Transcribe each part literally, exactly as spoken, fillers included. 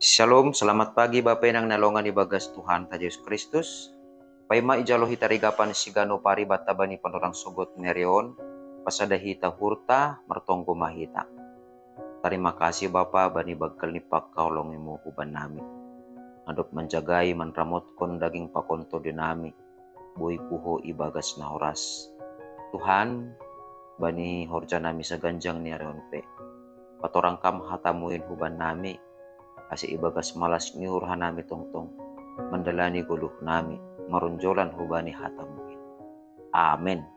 Shalom, selamat pagi Bapa Inang na longan ibagas Tuhanta Jesus Kristus. Paima ijalo hita rigapan sigano pari banta bani panorang sogot ni ari on, pasada hita hurta, martonggo ma hita. Tarima kasih Bapa bani banggal ni pangkaholongimu huban nami. Adop manjagai manramotkon daging pakon tondi nami, boi puho ibagas na horas. Tuhan, bani horja nami saganjang ni ari on pe, patorang Kam hatamuin huban nami, ase ibagas malas ni uhur hanami tongtong mandalani goluh nami, maronjolan hubani hatamuin. Amen.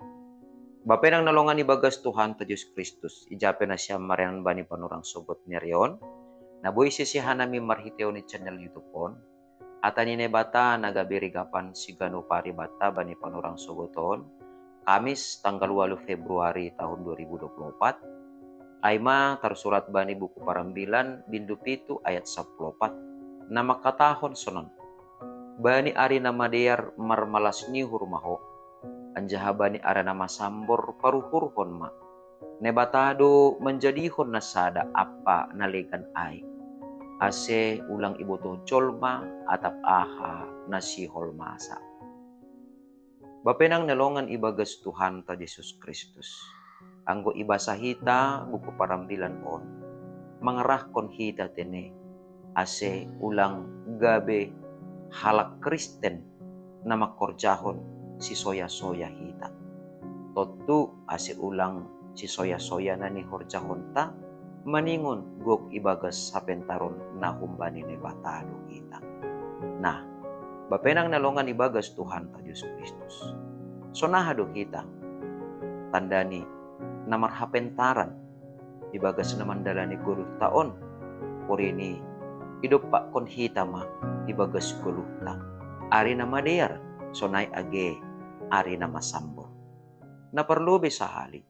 Bapa Inang na longan ibagas Tuhanta Jesus Kristus, ija pe nasiam marianan bani panorang sogot ni ari on, na boi sese hanami marhitehon ni channel YouTube on, Hata ni Naibata na gabe rigapan sigano pari banta bani panorang sogot on, Kamis tanggal walu Februari tahun dua ribu dua puluh empat, ai ma tarsurat bani buku Parambilan bindu pitu ayat sapuluh opat, na mangkatahon sonon: Bani ari na madear marmalas ni uhur ma ho, anjaha bani ari na masambor paruhurhon ma. Naibata do manjadihon na sada ampa na legan ai, ase ulang ibotoh jolma atap aha na sihol masa. Bapa Inang na longan ibagas Tuhanta Jesus Kristus, anggo ibasa hita buku Parambilan on, mangarahkon hita tene, ase ulang gabe halak Kristen na mangkorjahon sisoya-soya hita. Tontu ase ulang sisoya-soya na nihorjahonta, maningon gok ibagas hapentaron na humbani Naibata do hita. Nah, Bapa Inang na longan ibagas Tuhanta Jesus Kristus, sonaha do hita tanda ni na marhapentaran ibagas na mandalani goluhta on? Porini idompakkon hita ma ibagas goluhta, ari na madear, sonai age ari na masambor. Na parlobei sahali,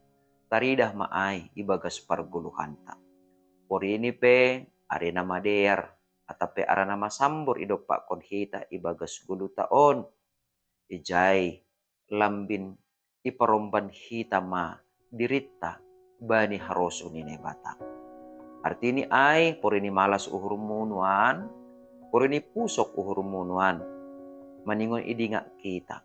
taridah ma ai ibagas pargoluhanta. Porini pe ari na madear atap pe ari na masambor idompakkon hita ibagas goluhta on, ijai lambin iparomban hita ma dirinta bani harosuh ni Naibata. Artini ai, porini malas uhurmu nuan, porini pusok uhurmu nuan, maningon idingak hita,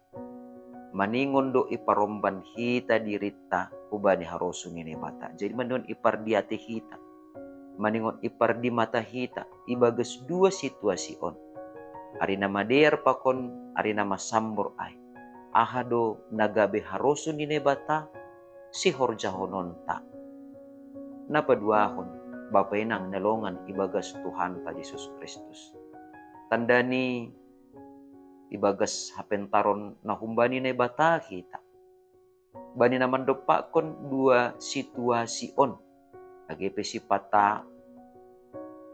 maningon do iparomban hita dirinta hubani harosuh ni Naibata. Jadi maningon ipardiatei hita, maningon ipardimata hita ibagas dua situasi on, ari na madear pakon ari na masambor ai. Aha do na gabe harosuh ni Naibata sihorjahononta? Na paduahon, Bapa Inang na longan ibagas Tuhanta Jesus Kristus, tanda ni ibagas hapentaron na humbani Naibata hita, bani na mandompakkon dua situasi on, age pe sipata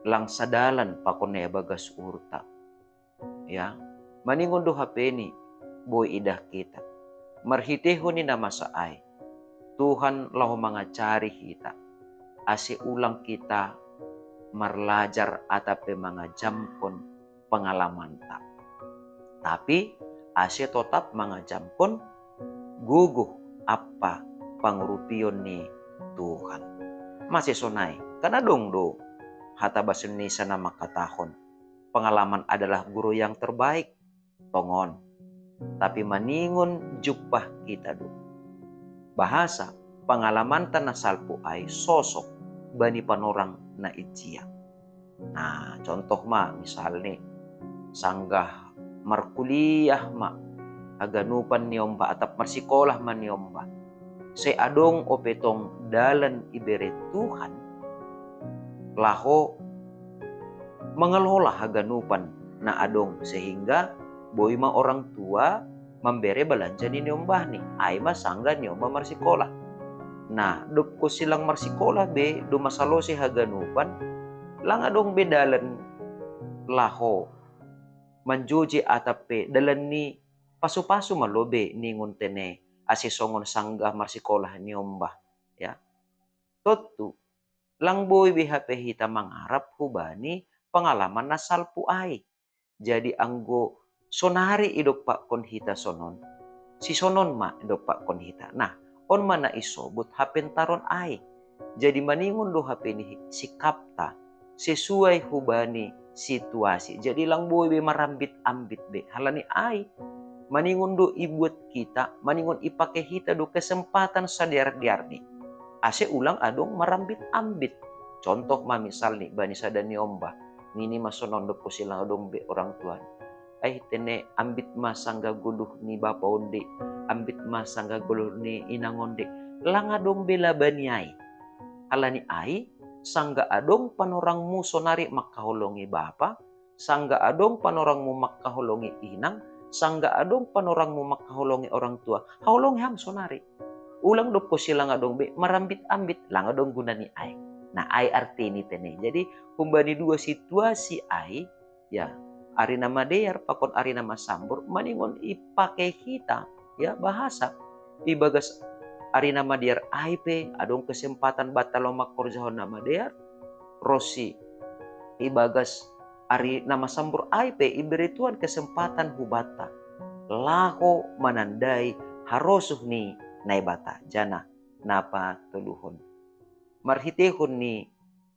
lang sadalan pakon na ibagas uhurta. Ya, maningon do hapeni boi idah hita, marhiteihon ni na masa ai, Tuhan laho mangajari hita, ase ulang hita marlajar atap pe mangajamkon pengalamanta, tapi ase totap mangajamkon gogoh ampa pangurupion ni Tuhan. Mase sonai, kan adong do hata bahasa Indonesia na mangkatahon, pengalaman adalah guru yang terbaik. Tongon. Tapi maningon jumpah hita do, bahasa pengalamanta na salpu ai sosok bani panorang na ijia. Nah, contoh ma misalni, sanggah markuliah ma haganupan ni ombah atap marsikolah ma ni ombah, sai adong ope tong dalan ibere Tuhan laho mangelola haganupan na adong, sehingga boi ma orang tua mambere balanja ni niombahni, ai ma sanggah niombah marsikolah. Nah, dob konsi lang marsikolah be domma salose haganupan, lang adong be dalan laho manjoje atap pe dalan ni pasu-pasu ma lobe ningon tene, ase songon sanggah marsikolah niombah, ya. Tontu lang boi be hape hita mangarap hubani pengalaman na salpu ai. Jadi anggo sonari idompakkon hita sonon, sisonon ma idompakkon hita. Nah, on ma na isobut hapentaron ai. Jadi maningon do hapeni sikapta sesuai hubani situasi. Jadi lang boi be marambit-ambit be. Halani ai, maningon do ibuat hita, maningon ipake hita do kesempatan sadear-dearni. Ase ulang adong marambit-ambit. Contoh ma misalni, bani sada ni ombah, nini ma sonon dob posi lang adong be orang tuan. Ai tene, ambit ma sangga goluh ni bapa on de, ambit ma sangga goluh ni inang on de. Lang adong be laba ni ai. Halani ai, sangga adong panorangmu sonari mangkaholongi bapa, sangga adong panorangmu mangkaholongi inang, sangga adong panorangmu mangkaholongi orang tua, haholongi ham sonari. Ulang dob posi lang adong be marambit-ambit, lang adong guna ni ai. Nah, ai artini tene. Jadi, humbani dua situasi ai, ya, ari na madear pakon ari na masambor, maningon ipake hita, ya, bahasa. Ibagas ari na madear ai pe adong kesempatan banta laho mangkorjahon na madear, ronsi ibagas ari na masambor ai pe ibere Tuhan kesempatan hu banta laho manandai harosuh ni Naibata, janah na patoluhon. Marhiteihon ni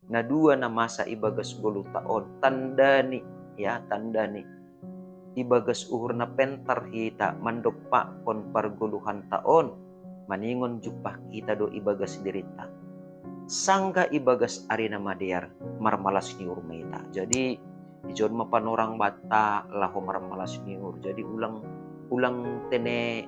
na dua na masa ibagas goluhta on, tandani, ya, tandani ibagas uhur na pentar hita mandompakkon pargoluhanta on, maningon jumpah hita do ibagas dirinta. Sangga ibagas ari na madear marmalas ni uhur ma hita. Jadi, ijon ma panorang banta laho marmalas ni uhur. Jadi, ulang, ulang tene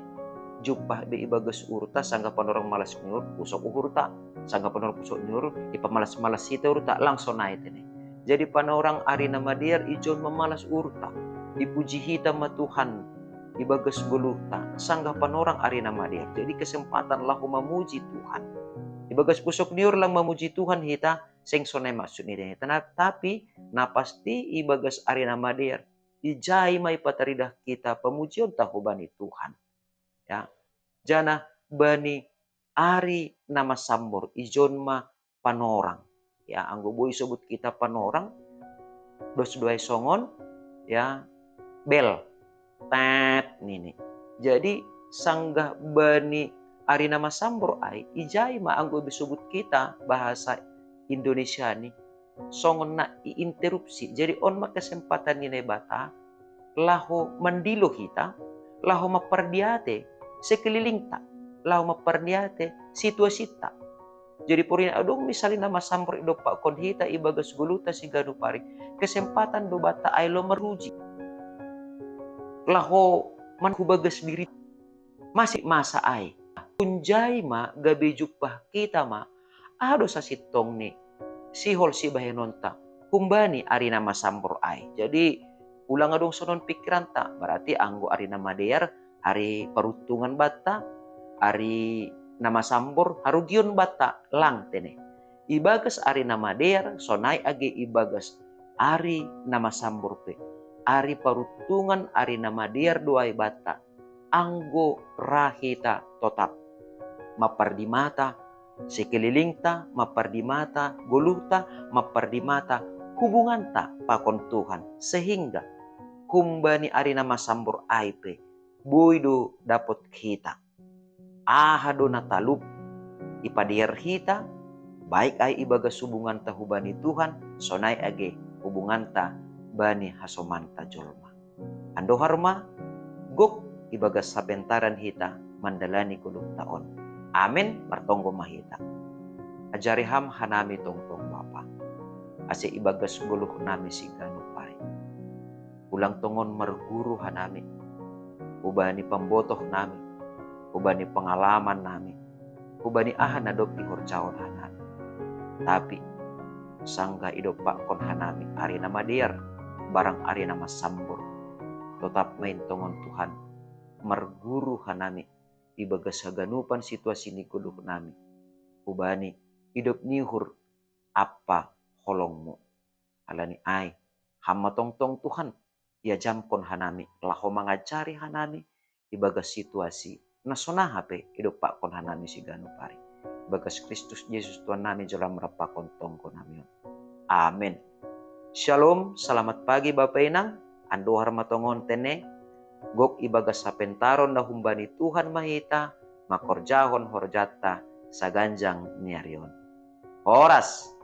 jumpah be ibagas uhurta, sangga panorang malas ni uhur, pusok uhurta, sangga panorang pusok ni uhur, ipamalas-malas hita uhurta, lang sonai tene. Jadi panorang ari na madear ijon ma malas uhurta. Ipuji hita ma Tuhan ibagas goluhta, sangga panorang ari na madear. Jadi kesempatan laho mamuji Tuhan. Ibagas pusok ni uhur lang mamuji Tuhan hita, seng sonai maksud ni tene. Tana-, tapi na pasti ibagas ari na madear, ijai ma ipataridah hita pamujionta hubani Tuhan. Ya. Janah bani ari na masambor ijon ma panorang. Ya, anggo boi isobut hita panorang, dos do ai songon, ya, bel. Tet nini. Jadi, sanggah bani ari na masambor ai, ijai ma anggo isobut hita bahasa Indonesiani, songon na iinterupsi. Jadi on ma kesempatan ni Naibata laho mandilo hita, laho mampardiate sekelilingta, laho mampardiate situasinta. Jadi porini adong misalna na masambor idompakkon hita ibagas goluhta siganup ari, kesempatan do banta ai laho maruji, laho man-, hubagas diri. Masih masa ai. Hunjai ma gabe jumpah hita ma aha do sasintongni sihol sibahenonta humbani ari na masambor ai. Jadi ulang adong sonon pikiranta, berarti anggo ari na madear ari paruntungan banta, ari na masambor harugion banta, lang tene. Ibagas ari na madear sonai age ibagas ari na masambor pe, ari paruntungan ari na madear do ai banta anggo ra hita totap mampardimata sekelilingta, mampardimata goluhta, mampardimata hubunganta pakon Tuhan, sehingga humbani ari na masambor ai pe boi do dapot hita. Aha do na talup ipadear hita, baik ai ibagas hubunganta hubani Tuhan, sonai age hubunganta bani hasomanta jolma. Andohar ma, gok ibagas sapentaran hita mandalani goluhta on. Amen, martonggo ma hita. Ajari ham hanami tongtong Bapa, ase ibagas goluhnami siganup ari, ulang tongon marguru hanami, hubani pambotohnami, hubani pangalamannami, hubani aha na dob ihorjahon hanami. Tapi sanggah idompakkon hanami ari na madear, barang ari na masambor, totap ma intongon Tuhan marguru hanami ibagas haganupan situasi ni goluhnami, hubani idop ni uhur ampa holongmu. Halani ai, ham ma tongtong Tuhan, iajamkon hanami laho mangajari hanami ibagas situasi na sonaha pe idompakkon hanami siganup ari. Ibagas Kristus Jesus Tuhannami jalo ma rap pakon tonggonami on. Amen. Shalom, selamat pagi Bapa Inang. Andohar ma tongon tene, gok ibagas sapentaron na humbani Tuhan ma hita mangkorjahon horjanta saganjang ni ari on. Horas.